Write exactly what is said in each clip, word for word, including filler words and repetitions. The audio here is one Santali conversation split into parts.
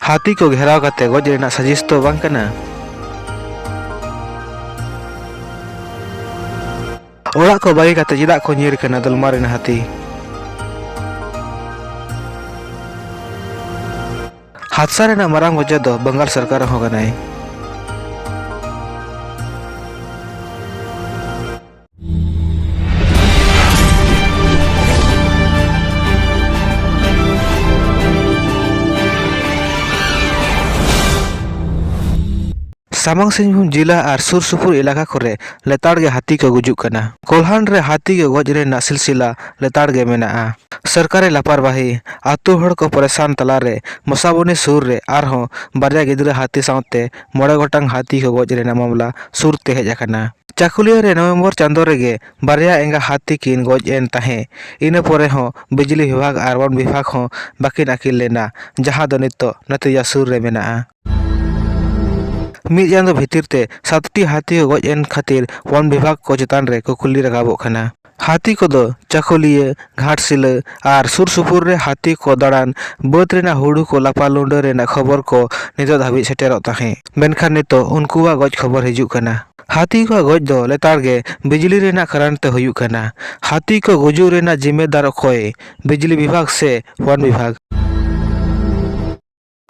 ᱦᱟᱹᱛᱤ ᱠᱚ ᱜᱷᱮᱨᱟᱣ ᱠᱟᱛᱮ ᱜᱚᱡ ᱨᱮᱱᱟᱜ ᱥᱟᱡᱤᱥ ᱫᱚ ᱵᱟᱝ ᱠᱟᱱᱟ? ᱚᱲᱟᱜ ᱠᱚ ᱵᱟᱹᱜᱤ ᱠᱟᱛᱮ ᱪᱮᱫᱟᱜ ᱠᱚ ᱧᱤᱨ ᱠᱟᱱᱟ ᱫᱚᱞᱢᱟ ᱨᱮᱱ ᱦᱟᱹᱛᱤ? ᱦᱟᱫᱥᱟ ᱨᱮᱱᱟᱜ ᱢᱟᱨᱟᱝ ᱚᱡᱮ ᱫᱚ ᱵᱟᱝᱜᱟᱞ ᱥᱚᱨᱠᱟᱨ ᱦᱚᱸ ᱠᱟᱱᱟᱭ᱾ ᱥᱟᱢᱟᱝ ᱥᱤᱝᱵᱷᱩᱢ ᱡᱤᱞᱟ ᱟᱨ ᱥᱩᱨ ᱥᱩᱯᱩᱨ ᱮᱞᱟᱠᱟ ᱠᱚᱨᱮ ᱞᱮᱛᱟᱲ ᱜᱮ ᱦᱟᱹᱛᱤ ᱠᱚ ᱜᱩᱡᱩᱜ ᱠᱟᱱᱟ᱾ ᱠᱚᱞᱦᱟᱱ ᱨᱮ ᱦᱟᱹᱛᱤ ᱜᱮ ᱜᱚᱡ ᱨᱮᱱᱟᱜ ᱥᱤᱞᱥᱤᱞᱟ ᱞᱮᱛᱟᱲ ᱜᱮ ᱢᱮᱱᱟᱜᱼᱟ᱾ ᱥᱚᱨᱠᱟᱨᱤ ᱞᱟᱯᱟᱨᱣᱟᱦᱤ, ᱟᱛᱳ ᱦᱚᱲ ᱠᱚ ᱯᱚᱨᱮᱥᱟᱱ ᱛᱟᱞᱟᱨᱮ ᱢᱚᱥᱟᱵᱚᱱᱤ ᱥᱩᱨ ᱨᱮ ᱟᱨᱦᱚᱸ ᱵᱟᱨᱭᱟ ᱜᱤᱫᱽᱨᱟᱹ ᱦᱟᱹᱛᱤ ᱥᱟᱶᱛᱮ ᱢᱚᱬᱮ ᱜᱚᱴᱟᱝ ᱦᱟᱹᱛᱤ ᱠᱚ ᱜᱚᱡ ᱨᱮᱱᱟᱜ ᱢᱟᱢᱞᱟ ᱥᱩᱨ ᱛᱮ ᱦᱮᱡ ᱟᱠᱟᱱᱟ᱾ ᱪᱟᱠᱩᱞᱤᱭᱟᱹ ᱨᱮ ᱱᱚᱵᱷᱮᱢᱵᱚᱨ ᱪᱟᱸᱫᱳ ᱨᱮᱜᱮ ᱵᱟᱨᱭᱟ ᱮᱸᱜᱟ ᱦᱟᱹᱛᱤ ᱠᱤᱱ ᱜᱚᱡ ᱮᱱ ᱛᱟᱦᱮᱸ᱾ ᱤᱱᱟᱹ ᱯᱚᱨᱮ ᱦᱚᱸ ᱵᱤᱡᱽᱞᱤ ᱵᱤᱵᱷᱟᱜᱽ ᱟᱨ ᱵᱚᱱ ᱵᱤᱵᱷᱟᱜᱽ ᱦᱚᱸ ᱵᱟᱹᱠᱤᱱ ᱟᱹᱠᱤᱞ ᱞᱮᱱᱟ, ᱡᱟᱦᱟᱸ ᱫᱚ ᱱᱤᱛᱚᱜ ᱱᱚᱛᱤᱭᱟ ᱥᱩᱨ ᱨᱮ ᱢᱮᱱᱟᱜᱼᱟ᱾ ᱢᱤᱫ ᱪᱟᱸᱫᱚ ᱵᱷᱤᱛᱤᱨ ᱛᱮ ᱥᱟᱛᱴᱤ ᱦᱟᱹᱛᱤ ᱠᱚ ᱜᱚᱡ ᱮᱱ ᱠᱷᱟᱹᱛᱤᱨ ᱵᱚᱱ ᱵᱤᱵᱷᱟᱜᱽ ᱠᱚ ᱪᱮᱛᱟᱱ ᱨᱮ ᱠᱩᱠᱞᱤ ᱨᱟᱠᱟᱵᱚᱜ ᱠᱟᱱᱟ᱾ ᱦᱟᱹᱛᱤ ᱠᱚᱫᱚ ᱪᱟᱹᱠᱩᱞᱤᱭᱟᱹ, ᱜᱷᱟᱴᱥᱤᱞᱟᱹ ᱟᱨ ᱥᱩᱨ ᱥᱩᱯᱩᱨ ᱨᱮ ᱦᱟᱹᱛᱤ ᱠᱚ ᱫᱟᱬᱟᱱ, ᱵᱟᱹᱫᱽ ᱨᱮᱱᱟᱜ ᱦᱩᱲᱩ ᱠᱚ ᱞᱟᱯᱟ ᱞᱩᱸᱰᱟᱹ ᱨᱮᱱᱟᱜ ᱠᱷᱚᱵᱚᱨ ᱠᱚ ᱱᱤᱛᱚᱜ ᱫᱷᱟᱹᱵᱤᱡ ᱥᱮᱴᱮᱨᱚᱜ ᱛᱟᱦᱮᱸᱫ, ᱢᱮᱱᱠᱷᱟᱱ ᱱᱤᱛᱚᱜ ᱩᱱᱠᱩᱣᱟᱜ ᱜᱚᱡ ᱠᱷᱚᱵᱚᱨ ᱦᱤᱡᱩᱜ ᱠᱟᱱᱟ᱾ ᱦᱟᱹᱛᱤ ᱠᱚᱣᱟᱜ ᱜᱚᱡ ᱫᱚ ᱞᱮᱛᱟᱲ ᱜᱮ ᱵᱤᱡᱽᱞᱤ ᱨᱮᱱᱟᱜ ᱠᱟᱨᱚᱱ ᱛᱮ ᱦᱩᱭᱩᱜ ᱠᱟᱱᱟ᱾ ᱦᱟᱹᱛᱤ ᱠᱚ ᱜᱩᱡᱩᱜ ᱨᱮᱱᱟᱜ ᱡᱤᱢᱢᱮᱫᱟᱨ ᱚᱠᱚᱭ? ᱵᱤᱡᱽᱞᱤ ᱵᱤᱵᱷᱟᱜᱽ ᱥᱮ ᱵᱚᱱ ᱵᱤᱵᱷᱟᱜᱽ?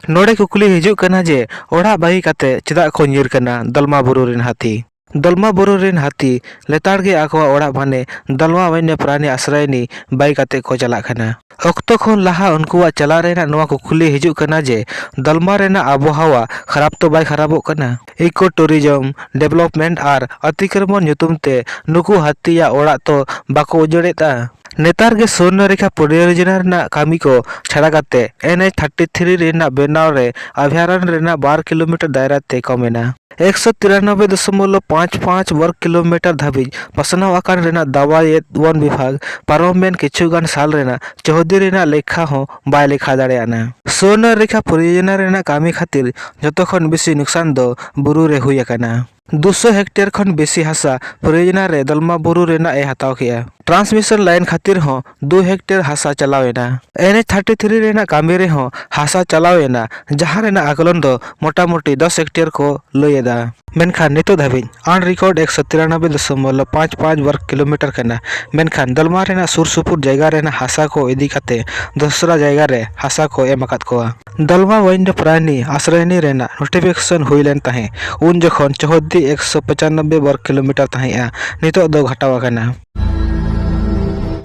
ᱱᱚᱰᱮ ᱠᱩᱠᱞᱤ ᱦᱤᱡᱩᱜ ᱠᱟᱱᱟ ᱡᱮ ᱚᱲᱟᱜ ᱵᱟᱹᱜᱤ ᱠᱟᱛᱮ ᱪᱮᱫᱟᱜ ᱠᱚ ᱧᱤᱨ ᱠᱟᱱᱟ ᱫᱚᱞᱢᱟ ᱵᱩᱨᱩ ᱨᱮᱱ ᱦᱟᱹᱛᱤ? ᱫᱚᱞᱢᱟ ᱵᱩᱨᱩ ᱨᱮᱱ ᱦᱟᱹᱛᱤ ᱞᱮᱛᱟᱲ ᱜᱮ ᱟᱠᱚᱣᱟᱜ ᱚᱲᱟᱜ ᱢᱟᱱᱮ ᱫᱚᱞᱢᱟ ᱵᱚᱱᱱᱚ ᱯᱨᱟᱱᱤ ᱟᱥᱨᱟᱭᱱᱤ ᱵᱟᱹᱜᱤ ᱠᱟᱛᱮ ᱠᱚ ᱪᱟᱞᱟᱜ ᱠᱟᱱᱟ᱾ ᱚᱠᱛᱚ ᱠᱷᱚᱱ ᱞᱟᱦᱟ ᱩᱱᱠᱩᱣᱟᱜ ᱪᱟᱞᱟᱜ ᱨᱮᱱᱟᱜ ᱱᱚᱣᱟ ᱠᱩᱠᱞᱤ ᱦᱤᱡᱩᱜ ᱠᱟᱱᱟ ᱡᱮ ᱫᱚᱞᱢᱟ ᱨᱮᱱᱟᱜ ᱟᱵᱚᱦᱟᱣᱟ ᱠᱷᱟᱨᱟᱯ ᱛᱚ ᱵᱟᱭ ᱠᱷᱟᱨᱟᱯᱚᱜ ᱠᱟᱱᱟ? Eco tourism development ᱟᱨ ᱚᱛᱤᱠᱨᱚᱢᱚᱱ ᱧᱩᱛᱩᱢ ᱛᱮ ᱱᱩᱠᱩ ᱦᱟᱹᱛᱤᱭᱟᱜ ᱚᱲᱟᱜ ᱛᱚ ᱵᱟᱠᱚ ᱩᱡᱟᱹᱲᱮᱫᱼᱟ? ᱱᱮᱛᱟᱨ ᱜᱮ ᱥᱩᱵᱚᱨᱱᱚᱨᱮᱠᱷᱟ ᱯᱚᱨᱤᱭᱳᱡᱚᱱᱟ ᱨᱮᱱᱟᱜ ᱠᱟᱹᱢᱤ ᱠᱚ ᱪᱷᱟᱲᱟ ᱠᱟᱛᱮ ᱮᱱ ᱮᱭᱤᱪ ᱛᱷᱟᱨᱴᱤ ᱛᱷᱨᱤ ᱨᱮᱱᱟᱜ ᱵᱮᱱᱟᱣ ᱨᱮ ᱚᱵᱷᱭᱟᱨᱚᱱ ᱨᱮᱱᱟᱜ ᱵᱟᱨ ᱠᱤᱞᱳᱢᱤᱴᱟᱨ ᱫᱟᱭᱨᱟ ᱛᱮ ᱠᱚᱢ ᱮᱱᱟ᱾ ᱮᱠᱥᱚ ᱛᱤᱨᱟᱱᱚᱵᱵᱳᱭ ᱫᱚᱥᱚᱢᱤᱠ ᱯᱟᱸᱪ ᱯᱟᱸᱪ ᱵᱚᱨᱜᱽ ᱠᱤᱞᱳᱢᱤᱴᱟᱨ ᱫᱷᱟᱹᱵᱤᱡ ᱯᱟᱥᱱᱟᱣ ᱟᱠᱟᱱ ᱨᱮᱱᱟᱜ ᱫᱟᱣᱟ ᱮᱫ ᱵᱚᱱ ᱵᱤᱵᱷᱟᱜᱽ ᱯᱟᱨᱚᱢᱮᱱ ᱠᱤᱪᱷᱩ ᱜᱟᱱ ᱥᱟᱞ ᱨᱮᱱᱟᱜ ᱪᱳᱣᱫᱷᱤ ᱨᱮᱱᱟᱜ ᱞᱮᱠᱷᱟ ᱦᱚᱸ ᱵᱟᱭ ᱞᱮᱠᱷᱟ ᱫᱟᱲᱮᱭᱟᱜᱼᱟ᱾ ᱥᱩᱵᱚᱨᱱᱚᱨᱮᱠᱷᱟ ᱯᱚᱨᱤᱭᱳᱡᱚᱱᱟ ᱨᱮᱱᱟᱜ ᱠᱟᱹᱢᱤ ᱠᱷᱟᱹᱛᱤᱨ ᱡᱚᱛᱚ ᱠᱷᱚᱱ ᱵᱮᱥᱤ ᱱᱩᱠᱥᱟᱱ ᱫᱚ ᱵᱩᱨᱩ ᱨᱮ ᱦᱩᱭ ᱟᱠᱟᱱᱟ᱾ ᱫᱩᱥᱚ ᱦᱮᱠᱴᱮᱭᱟᱨ ᱠᱷᱚᱱ ᱵᱮᱥᱤ ᱦᱟᱥᱟ ᱯᱨᱤᱭᱳᱡᱽᱱᱟ ᱨᱮ ᱫᱚᱞᱢᱟ ᱵᱩᱨᱩ ᱨᱮᱱᱟᱜ ᱮ ᱦᱟᱛᱟᱣ ᱠᱮᱜᱼᱟ᱾ ᱴᱨᱟᱱᱥᱢᱤᱥᱚᱱ ᱞᱟᱭᱤᱱ ᱠᱷᱟᱹᱛᱤᱨ ᱦᱚᱸ ᱫᱩ ᱦᱮᱠᱴᱮᱭᱟᱨ ᱦᱟᱥᱟ ᱪᱟᱞᱟᱣ ᱮᱱᱟ᱾ ᱮᱱ ᱮᱭᱤᱪ ᱛᱷᱟᱨᱴᱤ ᱛᱷᱨᱤ ᱨᱮᱱᱟᱜ ᱠᱟᱹᱢᱤ ᱨᱮᱦᱚᱸ ᱦᱟᱥᱟ ᱪᱟᱞᱟᱣ ᱮᱱᱟ, ᱡᱟᱦᱟᱸ ᱨᱮᱱᱟᱜ ᱟᱠᱚᱞᱚᱱ ᱫᱚ ᱢᱚᱴᱟᱢᱩᱴᱤ ᱫᱚᱥ ᱦᱮᱠᱴᱮᱭᱟᱨ ᱠᱚ ᱞᱟᱹᱭ ᱮᱫᱟ᱾ ᱢᱮᱱᱠᱷᱟᱱ ᱱᱤᱛᱚᱜ ᱫᱷᱟᱹᱵᱤᱡ ᱟᱱᱨᱤᱠᱚᱨᱰ ᱮᱠᱥᱚ ᱛᱤᱨᱟᱱᱚᱵᱵᱳᱭ ᱫᱚᱥᱚᱢᱤᱠ ᱯᱟᱸᱪ ᱯᱟᱸᱪ ᱵᱚᱨᱜᱽ ᱠᱤᱞᱳᱢᱤᱴᱟᱨ ᱠᱟᱱᱟ᱾ ᱢᱮᱱᱠᱷᱟᱱ ᱫᱚᱞᱢᱟ ᱨᱮᱱᱟᱜ ᱥᱩᱨ ᱥᱩᱯᱩᱨ ᱡᱟᱭᱜᱟ ᱨᱮᱱᱟᱜ ᱦᱟᱥᱟ ᱠᱚ ᱤᱫᱤ ᱠᱟᱛᱮ ᱫᱚᱥᱨᱟ ᱡᱟᱭᱜᱟ ᱨᱮ ᱦᱟᱥᱟ ᱠᱚ ᱮᱢ ᱟᱠᱟᱫ ᱠᱚᱣᱟ᱾ ᱫᱚᱞᱢᱟ ᱵᱚᱱᱱᱚ ᱯᱨᱟᱱᱤ ᱟᱥᱨᱚᱭᱱᱤ ᱨᱮᱱᱟᱜ ᱱᱳᱴᱤᱯᱷᱤᱠᱮᱥᱚᱱ ᱦᱩᱭ ᱞᱮᱱ ᱛᱟᱦᱮᱸ, ᱩᱱ ᱡᱚᱠᱷᱚᱱ ᱪᱳᱦᱚᱫᱽᱫᱤ ᱮᱠᱥᱚ ᱯᱚᱸᱪᱟᱱᱱᱚᱵᱵᱳᱭ ᱵᱚᱨᱜᱽ ᱠᱤᱞᱳᱢᱤᱴᱟᱨ ᱛᱟᱦᱮᱸᱜᱼᱟ, ᱱᱤᱛᱚᱜ ᱫᱚ ᱜᱷᱟᱴᱟᱣ ᱟᱠᱟᱱᱟ᱾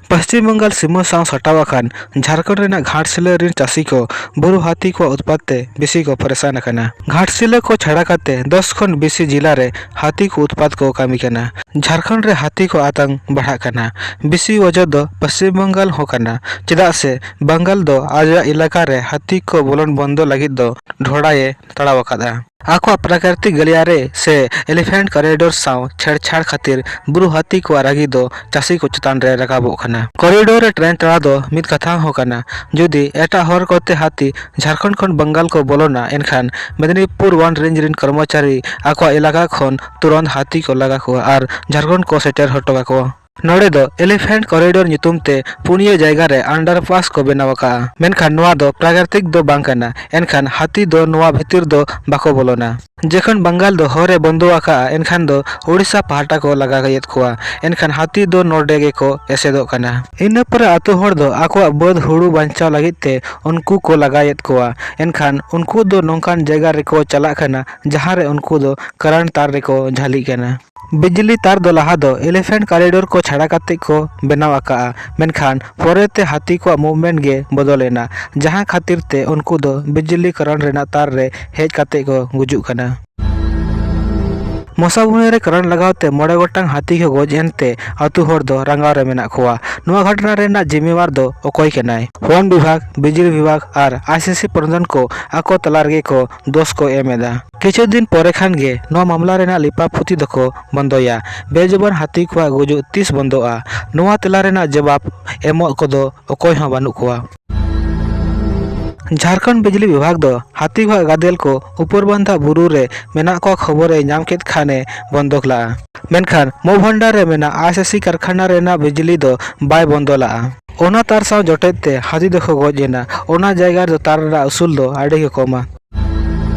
ᱯᱚᱥᱪᱤᱢ ᱵᱟᱝᱜᱟᱞ ᱥᱤᱢᱟᱹ ᱥᱟᱶ ᱥᱟᱴᱟᱣ ᱟᱠᱟᱱ ᱡᱷᱟᱲᱠᱷᱚᱸᱰ ᱨᱮᱱᱟᱜ ᱜᱷᱟᱴᱥᱤᱞᱟᱹ ᱨᱤᱱ ᱪᱟᱹᱥᱤ ᱠᱚ ᱵᱩᱨᱩ ᱦᱟᱹᱛᱤ ᱠᱚᱣᱟᱜ ᱩᱛᱯᱟᱛ ᱛᱮ ᱵᱮᱥᱤ ᱠᱚ ᱯᱚᱨᱮᱥᱟᱱ ᱟᱠᱟᱱᱟ᱾ ᱜᱷᱟᱴᱥᱤᱞᱟᱹ ᱠᱚ ᱪᱷᱟᱲᱟ ᱠᱟᱛᱮ ᱫᱚᱥ ᱠᱷᱚᱱ ᱵᱮᱥᱤ ᱡᱤᱞᱟ ᱨᱮ ᱦᱟᱹᱛᱤ ᱠᱚ ᱩᱛᱯᱟᱛ ᱠᱚ ᱠᱟᱹᱢᱤ ᱠᱟᱱᱟ᱾ ᱡᱷᱟᱲᱠᱷᱚᱸᱰ ᱨᱮ ᱦᱟᱹᱛᱤ ᱠᱚ ᱟᱛᱟᱝ ᱵᱟᱲᱦᱟᱜ ᱠᱟᱱᱟ᱾ ᱵᱮᱥᱤ ᱚᱡᱮ ᱫᱚ ᱯᱚᱥᱪᱤᱢ ᱵᱟᱝᱜᱟᱞ ᱦᱚᱸ ᱠᱟᱱᱟ, ᱪᱮᱫᱟᱜ ᱥᱮ ᱵᱟᱝᱜᱟᱞ ᱫᱚ ᱟᱡᱟᱜ ᱮᱞᱟᱠᱟ ᱨᱮ ᱦᱟᱹᱛᱤ ᱠᱚ ᱵᱚᱞᱚᱱ ᱵᱚᱱᱫᱚ ᱞᱟᱹᱜᱤᱫ ᱫᱚ ᱰᱷᱚᱲᱟᱭᱮ ᱛᱟᱲᱟᱣ ᱟᱠᱟᱫᱼᱟ᱾ ᱟᱠᱚᱣᱟᱜ ᱯᱨᱟᱠᱨᱤᱛᱤᱠ ᱜᱟᱹᱞᱭᱟᱨᱮ ᱥᱮ ᱮᱞᱤᱯᱷᱮᱱᱴ ᱠᱚᱨᱤᱰᱚᱨ ᱥᱟᱶ ᱪᱷᱮᱲᱪᱷᱟᱲ ᱠᱷᱟᱹᱛᱤᱨ ᱵᱩᱨᱩ ᱦᱟᱹᱛᱤ ᱠᱚᱣᱟᱜ ᱨᱟᱹᱜᱤ ᱫᱚ ᱪᱟᱹᱥᱤ ᱠᱚ ᱪᱮᱛᱟᱱ ᱨᱮ ᱨᱟᱠᱟᱵᱚᱜ ᱠᱟᱱᱟ᱾ ᱠᱚᱨᱤᱰᱚᱨ ᱨᱮ ᱴᱨᱮᱱ ᱛᱟᱲᱟᱣ ᱫᱚ ᱢᱤᱫ ᱠᱟᱛᱷᱟ ᱦᱚᱸ ᱠᱟᱱᱟ᱾ ᱡᱩᱫᱤ ᱮᱴᱟᱜ ᱦᱚᱨ ᱠᱚᱛᱮ ᱦᱟᱹᱛᱤ ᱡᱷᱟᱲᱠᱷᱚᱸᱰ ᱠᱷᱚᱱ ᱵᱟᱝᱜᱟᱞ ᱠᱚ ᱵᱚᱞᱚᱱᱟ, ᱮᱱᱠᱷᱟᱱ ᱢᱮᱫᱽᱱᱤᱯᱩᱨ ᱚᱣᱟᱱ ᱨᱮᱧᱡᱽ ᱨᱤᱱ ᱠᱚᱨᱢᱚᱪᱟᱨᱤ ᱟᱠᱚᱣᱟᱜ ᱮᱞᱟᱠᱟ ᱠᱷᱚᱱ ᱛᱩᱨᱚᱱᱛ ᱦᱟᱹᱛᱤ ᱠᱚ ᱞᱟᱜᱟ ᱠᱚᱣᱟ ᱟᱨ ᱡᱷᱟᱲᱠᱷᱚᱸᱰ ᱠᱚ ᱥᱮᱴᱮᱨ ᱦᱚᱴᱚ ᱠᱟᱠᱚᱣᱟ᱾ ᱱᱚᱰᱮ ᱫᱚ ᱮᱞᱤᱯᱷᱮᱱᱴ ᱠᱚᱨᱤᱰᱚᱨ ᱧᱩᱛᱩᱢ ᱛᱮ ᱯᱩᱱᱭᱟᱹ ᱡᱟᱭᱜᱟ ᱨᱮ ᱟᱱᱰᱟᱨᱯᱟᱥ ᱠᱚ ᱵᱮᱱᱟᱣ ᱟᱠᱟᱫᱼᱟ, ᱢᱮᱱᱠᱷᱟᱱ ᱱᱚᱣᱟ ᱫᱚ ᱯᱨᱟᱠᱨᱤᱛᱤᱠ ᱫᱚ ᱵᱟᱝ ᱠᱟᱱᱟ, ᱮᱱᱠᱷᱟᱱ ᱦᱟᱹᱛᱤ ᱫᱚ ᱱᱚᱣᱟ ᱵᱷᱤᱛᱤᱨ ᱫᱚ ᱵᱟᱠᱚ ᱵᱚᱞᱚᱱᱟ᱾ ᱡᱚᱠᱷᱚᱱ ᱵᱟᱝᱜᱟᱞ ᱫᱚ ᱦᱚᱨ ᱮ ᱵᱚᱱᱫᱚ ᱟᱠᱟᱫᱼᱟ, ᱮᱱᱠᱷᱟᱱ ᱫᱚ ᱳᱰᱤᱥᱟ ᱯᱟᱦᱴᱟ ᱠᱚ ᱞᱟᱜᱟᱭᱮᱫ ᱠᱚᱣᱟ, ᱮᱱᱠᱷᱟᱱ ᱦᱟᱹᱛᱤ ᱫᱚ ᱱᱚᱰᱮ ᱜᱮᱠᱚ ᱮᱥᱮᱫᱚᱜ ᱠᱟᱱᱟ᱾ ᱤᱱᱟᱹ ᱯᱚᱨᱮ ᱟᱛᱳ ᱦᱚᱲ ᱫᱚ ᱟᱠᱚᱣᱟᱜ ᱵᱟᱹᱫᱽ ᱦᱩᱲᱩ ᱵᱟᱧᱪᱟᱣ ᱞᱟᱹᱜᱤᱫ ᱛᱮ ᱩᱱᱠᱩ ᱠᱚ ᱞᱟᱜᱟᱭᱮᱫ ᱠᱚᱣᱟ, ᱮᱱᱠᱷᱟᱱ ᱩᱱᱠᱩ ᱫᱚ ᱱᱚᱝᱠᱟᱱ ᱡᱟᱭᱜᱟ ᱨᱮᱠᱚ ᱪᱟᱞᱟᱜ ᱠᱟᱱᱟ, ᱡᱟᱦᱟᱸ ᱨᱮ ᱩᱱᱠᱩ ᱫᱚ ᱠᱟᱨᱮᱱᱴ ᱛᱟᱨ ᱨᱮᱠᱚ ᱡᱷᱟᱹᱞᱤᱜ ᱠᱟᱱᱟ᱾ ᱵᱤᱡᱽᱞᱤ ᱛᱟᱨ ᱫᱚ ᱞᱟᱦᱟ ᱫᱚ ᱮᱞᱤᱯᱷᱮᱱᱴ ᱠᱚᱨᱤᱰᱚᱨ ᱠᱚ ᱪᱷᱟᱲᱟ ᱠᱟᱛᱮ ᱠᱚ ᱵᱮᱱᱟᱣ ᱟᱠᱟᱫᱼᱟ, ᱢᱮᱱᱠᱷᱟᱱ ᱯᱚᱨᱮᱛᱮ ᱦᱟᱹᱛᱤ ᱠᱚᱣᱟᱜ ᱢᱩᱵᱷᱢᱮᱱᱴ ᱜᱮ ᱵᱚᱫᱚᱞ ᱮᱱᱟ, ᱡᱟᱦᱟᱸ ᱠᱷᱟᱹᱛᱤᱨ ᱛᱮ ᱩᱱᱠᱩ ᱫᱚ ᱵᱤᱡᱽᱞᱤ ᱠᱟᱨᱮᱱᱴ ᱨᱮᱱᱟᱜ ᱛᱟᱨ ᱨᱮ ᱦᱮᱡ ᱠᱟᱛᱮ ᱠᱚ ᱜᱩᱡᱩᱜ ᱠᱟᱱᱟ᱾ ᱢᱚᱥᱟ ᱵᱩᱱᱤ ᱨᱮ ᱠᱟᱨᱮᱱᱴ ᱞᱟᱜᱟᱣ ᱛᱮ ᱢᱚᱬᱮ ᱜᱚᱴᱟᱝ ᱦᱟᱹᱛᱤ ᱠᱚ ᱜᱚᱡ ᱮᱱᱛᱮ ᱟᱹᱛᱩ ᱦᱚᱲ ᱫᱚ ᱨᱟᱸᱜᱟᱣ ᱨᱮ ᱢᱮᱱᱟᱜ ᱠᱚᱣᱟ᱾ ᱱᱚᱣᱟ ᱜᱷᱚᱴᱚᱱᱟ ᱨᱮᱱᱟᱜ ᱡᱤᱢᱢᱮᱣᱟᱨ ᱫᱚ ᱚᱠᱚᱭ ᱠᱟᱱᱟᱭ? ᱵᱚᱱ ᱵᱤᱵᱷᱟᱜᱽ, ᱵᱤᱡᱽᱞᱤ ᱵᱤᱵᱷᱟᱜᱽ ᱟᱨ ᱟᱭᱥᱤᱥᱤ ᱯᱨᱚᱥᱟᱥᱚᱱ ᱠᱚ ᱟᱠᱚ ᱛᱟᱞᱟ ᱨᱮᱜᱮ ᱠᱚ ᱫᱳᱥ ᱠᱚ ᱮᱢ ᱮᱫᱟ᱾ ᱠᱤᱪᱷᱩ ᱫᱤᱱ ᱯᱚᱨᱮ ᱠᱷᱟᱱ ᱜᱮ ᱱᱚᱣᱟ ᱢᱟᱢᱞᱟ ᱨᱮᱱᱟᱜ ᱞᱮᱯᱷᱟᱯᱩᱛᱷᱤ ᱫᱚᱠᱚ ᱵᱚᱱᱫᱚᱭᱟ᱾ ᱵᱮᱡᱩᱵᱟᱱ ᱦᱟᱹᱛᱤ ᱠᱚᱣᱟᱜ ᱜᱩᱡᱩᱜ ᱛᱤᱥ ᱵᱚᱱᱫᱚᱜᱼᱟ? ᱱᱚᱣᱟ ᱛᱮᱞᱟ ᱨᱮᱱᱟᱜ ᱡᱚᱵᱟᱵ ᱮᱢᱚᱜ ᱠᱚᱫᱚ ᱚᱠᱚᱭ ᱦᱚᱸ ᱵᱟᱹᱱᱩᱜ ᱠᱚᱣᱟ᱾ ᱡᱷᱟᱲᱠᱷᱚᱸᱰ ᱵᱤᱡᱽᱞᱤ ᱵᱤᱵᱷᱟᱜᱽ ᱫᱚ ᱦᱟᱹᱛᱤ ᱠᱚᱣᱟᱜ ᱜᱟᱫᱮᱞ ᱠᱚ ᱩᱯᱚᱨᱵᱟᱱᱫᱷᱟ ᱵᱩᱨᱩ ᱨᱮ ᱢᱮᱱᱟᱜ ᱠᱚᱣᱟ ᱠᱷᱚᱵᱚᱨ ᱮ ᱧᱟᱢ ᱠᱮᱫ ᱠᱷᱟᱱ ᱮ ᱵᱚᱱᱫᱚᱠ ᱞᱟᱜᱼᱟ᱾ ᱢᱮᱱᱠᱷᱟᱱ ᱢᱳᱵᱷᱟᱱᱰᱟᱨ ᱨᱮ ᱢᱮᱱᱟᱜ ᱟᱭᱥᱤᱥᱤ ᱠᱟᱨᱠᱷᱟᱱᱟ ᱨᱮᱱᱟᱜ ᱵᱤᱡᱽᱞᱤ ᱫᱚ ᱵᱟᱭ ᱵᱚᱱᱫᱚ ᱞᱟᱜᱼᱟ᱾ ᱚᱱᱟ ᱛᱟᱨ ᱥᱟᱶ ᱡᱚᱴᱮᱫ ᱛᱮ ᱦᱟᱹᱛᱤ ᱫᱚᱠᱚ ᱜᱚᱡ ᱮᱱᱟ᱾ ᱚᱱᱟ ᱡᱟᱭᱜᱟ ᱨᱮᱫᱚ ᱛᱟᱨ ᱨᱮᱱᱟᱜ ᱩᱥᱩᱞ ᱫᱚ ᱟᱹᱰᱤ ᱜᱮ ᱠᱚᱢᱟ᱾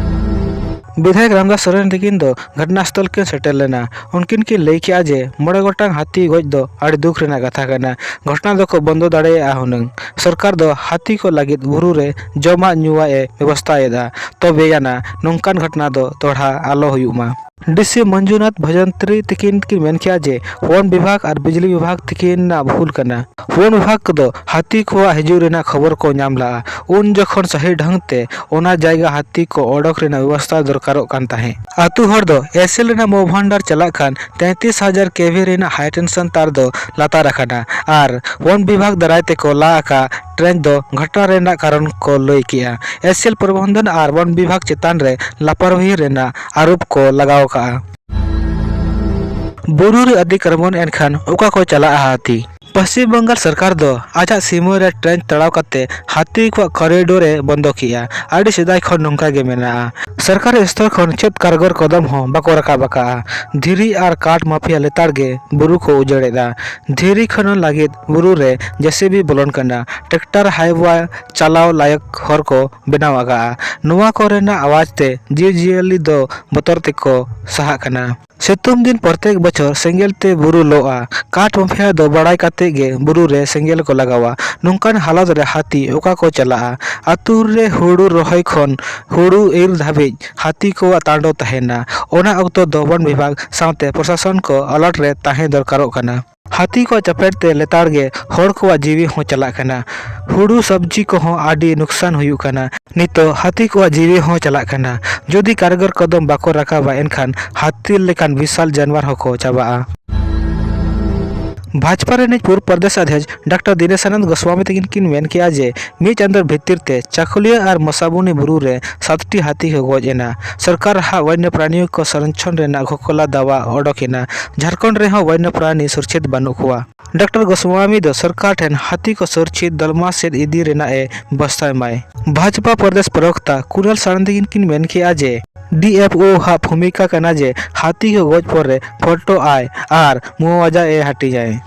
ᱵᱤᱫᱷᱟᱭᱚᱠ ᱨᱟᱢᱫᱟᱥ ᱥᱚᱨᱮᱱ ᱛᱤᱠᱤᱱ ᱫᱚ ᱜᱷᱚᱴᱱᱟᱥᱛᱷᱚᱞ ᱠᱤᱱ ᱥᱮᱴᱮᱨ ᱞᱮᱱᱟ᱾ ᱩᱱᱠᱤᱱ ᱠᱤᱱ ᱞᱟᱹᱭ ᱠᱮᱜᱼᱟ ᱡᱮ ᱢᱚᱬᱮ ᱜᱚᱴᱟᱝ ᱦᱟᱹᱛᱤ ᱜᱚᱡ ᱫᱚ ᱟᱹᱰᱤ ᱫᱩᱠ ᱨᱮᱱᱟᱜ ᱠᱟᱛᱷᱟ ᱠᱟᱱᱟ᱾ ᱜᱷᱚᱴᱱᱟ ᱫᱚᱠᱚ ᱵᱚᱱᱫᱚ ᱫᱟᱲᱮᱭᱟᱜᱼᱟ ᱦᱩᱱᱟᱹᱝ᱾ ᱥᱚᱨᱠᱟᱨ ᱫᱚ ᱦᱟᱹᱛᱤ ᱠᱚ ᱞᱟᱹᱜᱤᱫ ᱵᱩᱨᱩ ᱨᱮ ᱡᱚᱢᱟᱜ ᱧᱩᱣᱟᱜ ᱮ ᱵᱮᱵᱚᱥᱛᱷᱟ ᱮᱫᱟ᱾ ᱛᱚᱵᱮ ᱟᱱᱟ ᱱᱚᱝᱠᱟᱱ ᱜᱷᱚᱴᱱᱟ ᱫᱚ ᱫᱚᱦᱲᱟ ᱟᱞᱚ ᱦᱩᱭᱩᱜ ᱢᱟ᱾ ᱰᱤᱥᱤ ᱢᱚᱧᱡᱩᱱᱟᱛᱷ ᱵᱷᱚᱡᱚᱱᱛᱨᱤ ᱛᱤᱠᱤᱱ ᱠᱤᱱ ᱢᱮᱱ ᱠᱮᱜᱼᱟ ᱡᱮ ᱵᱚᱱ ᱵᱤᱵᱷᱟᱜᱽ ᱟᱨ ᱵᱤᱡᱽᱞᱤ ᱵᱤᱵᱷᱟᱜᱽ ᱛᱤᱠᱤᱱᱟᱜ ᱵᱷᱩᱞ ᱠᱟᱱᱟ᱾ ᱵᱚᱱ ᱵᱤᱵᱷᱟᱜᱽ ᱠᱚᱫᱚ ᱦᱟᱹᱛᱤ ᱠᱚᱣᱟᱜ ᱦᱤᱡᱩᱜ ᱨᱮᱱᱟᱜ ᱠᱷᱚᱵᱚᱨ ᱠᱚ ᱧᱟᱢ ᱞᱟᱜᱼᱟ᱾ ᱩᱱ ᱡᱚᱠᱷᱚᱱ ᱥᱟᱹᱦᱤ ᱰᱷᱚᱝ ᱛᱮ ᱚᱱᱟ ᱡᱟᱭᱜᱟ ᱦᱟᱹᱛᱤ ᱠᱚ ᱚᱰᱚᱠ ᱨᱮᱱᱟᱜ ᱵᱮᱵᱚᱥᱛᱷᱟ ᱫᱚᱨᱠᱟᱨᱚᱜ ᱠᱟᱱ ᱛᱟᱦᱮᱸᱫ᱾ ᱟᱹᱛᱩ ᱦᱚᱲ ᱫᱚ ᱮᱥᱮᱞ ᱨᱮᱱᱟᱜ ᱢᱳᱵᱷᱟᱱᱰᱟᱨ ᱪᱟᱞᱟᱜ ᱠᱷᱟᱱ ᱛᱮᱸᱛᱨᱤᱥ ᱦᱟᱡᱟᱨ ᱠᱮ ᱵᱷᱤ ᱨᱮᱱᱟᱜ ᱦᱟᱭ ᱴᱮᱱᱥᱚᱱ ᱛᱟᱨ ᱫᱚ ᱞᱟᱛᱟᱨ ᱟᱠᱟᱱᱟ ᱟᱨ ᱵᱚᱱ ᱵᱤᱵᱷᱟᱜᱽ ᱫᱟᱨᱟᱭ ᱛᱮᱠᱚ ᱞᱟ ᱟᱠᱟᱫ ᱴᱨᱮᱱᱪ ᱫᱚ ᱜᱷᱚᱴᱱᱟ ᱨᱮᱱᱟᱜ ᱠᱟᱨᱚᱱ ᱠᱚ ᱞᱟᱹᱭ ᱠᱮᱜᱼᱟ᱾ ᱮᱥᱮᱞ ᱯᱨᱚᱵᱚᱱᱫᱷᱚᱱ ᱟᱨ ᱵᱚᱱ ᱵᱤᱵᱷᱟᱜᱽ ᱪᱮᱛᱟᱱ ᱨᱮ ᱞᱟᱯᱚᱨᱣᱟᱦᱤ ᱨᱮᱱᱟᱜ ᱟᱨᱳᱯ ᱠᱚ ᱞᱟᱜᱟᱣ ᱟᱠᱟᱫᱼᱟ᱾ ᱵᱩᱨᱩ ᱨᱮ ᱟᱹᱛᱤᱠᱨᱚᱢᱚᱱ ᱮᱱᱠᱷᱟᱱ ᱚᱠᱟ ᱠᱚ ᱪᱟᱞᱟᱜᱼᱟ ᱦᱟᱹᱛᱤ? ᱯᱚᱥᱪᱤᱢ ᱵᱟᱝᱜᱟᱞ ᱥᱚᱨᱠᱟᱨ ᱫᱚ ᱟᱡᱟᱜ ᱥᱤᱢᱟᱹ ᱨᱮ ᱴᱨᱮᱱᱪ ᱛᱟᱲᱟᱣ ᱠᱟᱛᱮ ᱦᱟᱹᱛᱤ ᱠᱚᱣᱟᱜ ᱠᱚᱨᱤᱰᱳᱨ ᱮ ᱵᱚᱱᱫᱚ ᱠᱮᱜᱼᱟ᱾ ᱟᱹᱰᱤ ᱥᱮᱫᱟᱭ ᱠᱷᱚᱱ ᱱᱚᱝᱠᱟ ᱜᱮ ᱢᱮᱱᱟᱜᱼᱟ᱾ ᱥᱚᱨᱠᱟᱨᱤ ᱥᱛᱚᱨ ᱠᱷᱚᱱ ᱪᱮᱫ ᱠᱟᱨᱜᱚᱨ ᱠᱚᱫᱚᱢ ᱦᱚᱸ ᱵᱟᱠᱚ ᱨᱟᱠᱟᱵ ᱟᱠᱟᱜᱼᱟ᱾ ᱫᱷᱤᱨᱤ ᱟᱨ ᱠᱟᱴ ᱢᱟᱯᱷᱤᱭᱟ ᱞᱮᱛᱟᱲ ᱜᱮ ᱵᱩᱨᱩ ᱠᱚ ᱩᱡᱟᱹᱲ ᱮᱫᱟ᱾ ᱫᱷᱤᱨᱤ ᱠᱷᱚᱱᱚᱱ ᱞᱟᱹᱜᱤᱫ ᱵᱩᱨᱩ ᱨᱮ ᱡᱮ ᱥᱤ ᱵᱤ ᱵᱚᱞᱚᱱ ᱠᱟᱱᱟ᱾ ᱴᱨᱟᱠᱴᱟᱨ ᱦᱟᱭᱣᱟ ᱪᱟᱞᱟᱣ ᱞᱟᱭᱚᱠ ᱦᱚᱨ ᱠᱚ ᱵᱮᱱᱟᱣ ᱟᱠᱟᱜᱼᱟ᱾ ᱱᱚᱣᱟ ᱠᱚᱨᱮᱱᱟᱜ ᱟᱣᱟᱡᱽ ᱛᱮ ᱡᱤᱵᱽᱼᱡᱤᱭᱟᱹᱞᱤ ᱫᱚ ᱵᱚᱛᱚᱨ ᱛᱮᱠᱚ ᱥᱟᱦᱟᱜ ᱠᱟᱱᱟ᱾ ᱥᱤᱛᱩᱝ ᱫᱤᱱ ᱯᱨᱚᱛᱮᱠ ᱵᱚᱪᱷᱚᱨ ᱥᱮᱸᱜᱮᱞ ᱛᱮ ᱵᱩᱨᱩ ᱞᱚᱜᱼᱟ᱾ ᱠᱟᱴ ᱢᱟᱯᱷᱤᱭᱟ ᱫᱚ ᱵᱟᱲᱟᱭ ᱠᱟᱛᱮ ᱜᱮ ᱵᱩᱨᱩ ᱨᱮ ᱥᱮᱸᱜᱮᱞ ᱠᱚ ᱞᱟᱜᱟᱣᱟ᱾ ᱱᱚᱝᱠᱟᱱ ᱦᱟᱞᱚᱛ ᱨᱮ ᱦᱟᱹᱛᱤ ᱚᱠᱟ ᱠᱚ ᱪᱟᱞᱟᱜᱼᱟ? ᱟᱹᱛᱩ ᱨᱮ ᱦᱩᱲᱩ ᱨᱚᱦᱚᱭ ᱠᱷᱚᱱ ᱦᱩᱲᱩ ᱤᱨ ᱫᱷᱟᱹᱵᱤᱡ ᱦᱟᱹᱛᱤ ᱠᱚᱣᱟᱜ ᱛᱟᱸᱰᱚ ᱛᱟᱦᱮᱱᱟ᱾ ᱚᱱᱟ ᱚᱠᱛᱚ ᱫᱚ ᱵᱚᱱ ᱵᱤᱵᱷᱟᱜᱽ ᱥᱟᱶᱛᱮ ᱯᱨᱚᱥᱟᱥᱚᱱ ᱠᱚ ᱟᱞᱟᱨᱴ ᱨᱮ ᱛᱟᱦᱮᱸ ᱫᱚᱨᱠᱟᱨᱚᱜ ᱠᱟᱱᱟ᱾ ᱦᱟᱹᱛᱤ ᱠᱚᱣᱟᱜ ᱪᱟᱯᱮᱫ ᱛᱮ ᱞᱮᱛᱟᱲ ᱜᱮ ᱦᱚᱲ ᱠᱚᱣᱟᱜ ᱡᱤᱣᱤ ᱦᱚᱸ ᱪᱟᱞᱟᱜ ᱠᱟᱱᱟ᱾ ᱦᱩᱲᱩ ᱥᱚᱵᱽᱡᱤ ᱠᱚᱦᱚᱸ ᱟᱹᱰᱤ ᱱᱩᱠᱥᱟᱱ ᱦᱩᱭᱩᱜ ᱠᱟᱱᱟ᱾ ᱱᱤᱛᱚᱜ ᱦᱟᱹᱛᱤ ᱠᱚᱣᱟᱜ ᱡᱤᱣᱤ ᱦᱚᱸ ᱪᱟᱞᱟᱜ ᱠᱟᱱᱟ᱾ ᱡᱩᱫᱤ ᱠᱟᱨᱜᱚᱨ ᱠᱚᱫᱚᱢ ᱵᱟᱠᱚ ᱨᱟᱠᱟᱵᱟ, ᱮᱱᱠᱷᱟᱱ ᱦᱟᱹᱛᱤ ᱞᱮᱠᱟᱱ ᱵᱤᱥᱟᱞ ᱡᱟᱱᱣᱟᱨ ᱦᱚᱸᱠᱚ ᱪᱟᱵᱟᱜᱼᱟ᱾ ᱵᱷᱟᱡᱽᱯᱟ ᱨᱤᱱᱤᱡ ᱯᱩᱨᱵᱚ ᱯᱨᱚᱫᱮᱥ ᱟᱫᱷᱭᱚᱠᱥ ᱰᱟᱠᱛᱟᱨ ᱫᱤᱱᱮᱥᱟᱱᱚᱱᱫ ᱜᱳᱥᱣᱟᱢᱤ ᱛᱟᱹᱠᱤᱱ ᱠᱤᱱ ᱢᱮᱱ ᱠᱮᱫᱼᱟ ᱡᱮ ᱢᱤᱫ ᱪᱟᱸᱫᱚ ᱵᱷᱤᱛᱤᱨ ᱛᱮ ᱪᱟᱠᱩᱞᱤᱭᱟᱹ ᱟᱨ ᱢᱚᱥᱟᱵᱩᱱᱤ ᱵᱩᱨᱩ ᱨᱮ ᱥᱟᱛᱴᱤ ᱦᱟᱹᱛᱤ ᱠᱚ ᱜᱚᱡ ᱮᱱᱟ᱾ ᱥᱚᱨᱠᱟᱨ ᱦᱟᱜ ᱵᱚᱱᱱᱚ ᱯᱨᱟᱱᱤ ᱠᱚ ᱥᱚᱨᱚᱱᱪᱷᱚᱱ ᱨᱮᱱᱟᱜ ᱜᱷᱳᱠᱷᱞᱟ ᱫᱟᱣᱟ ᱚᱰᱚᱠ ᱮᱱᱟ᱾ ᱡᱷᱟᱲᱠᱷᱚᱸᱰ ᱨᱮᱦᱚᱸ ᱵᱚᱱᱱᱚ ᱯᱨᱟᱱᱤ ᱥᱩᱨᱪᱷᱤᱛ ᱵᱟᱹᱱᱩᱜ ᱠᱚᱣᱟ᱾ ᱰᱟᱠᱛᱟᱨ ᱜᱳᱥᱣᱟᱢᱤ ᱫᱚ ᱥᱚᱨᱠᱟᱨ ᱴᱷᱮᱱ ᱦᱟᱹᱛᱤ ᱠᱚ ᱥᱩᱨᱪᱷᱤᱛ ᱫᱚᱞᱢᱟ ᱥᱮᱫ ᱤᱫᱤ ᱨᱮᱱᱟᱜ ᱮ ᱵᱟᱥᱛᱟᱭ ᱢᱟᱭ᱾ ᱵᱷᱟᱡᱽᱯᱟ ᱯᱨᱚᱫᱮᱥ ᱯᱨᱚᱵᱚᱠᱛᱟ ᱠᱩᱱᱟᱞ ᱥᱟᱨᱚᱝᱜᱤ ᱛᱟᱹᱠᱤᱱ ᱠᱤᱱ ᱢᱮᱱ ᱠᱮᱫᱼᱟ ᱡᱮ ᱰᱤ ᱮᱯᱷ ᱳ ᱦᱟᱜ ᱵᱷᱩᱢᱤᱠᱟ ᱠᱟᱱᱟ ᱡᱮ ᱦᱟᱹᱛᱤ ᱠᱚ ᱜᱚᱡ ᱯᱚᱨᱮ ᱯᱷᱳᱴᱳ ᱟᱭ ᱟᱨ ᱢᱩᱣᱟᱡᱟ ᱮ ᱦᱟᱹᱴᱤᱧᱟᱭ᱾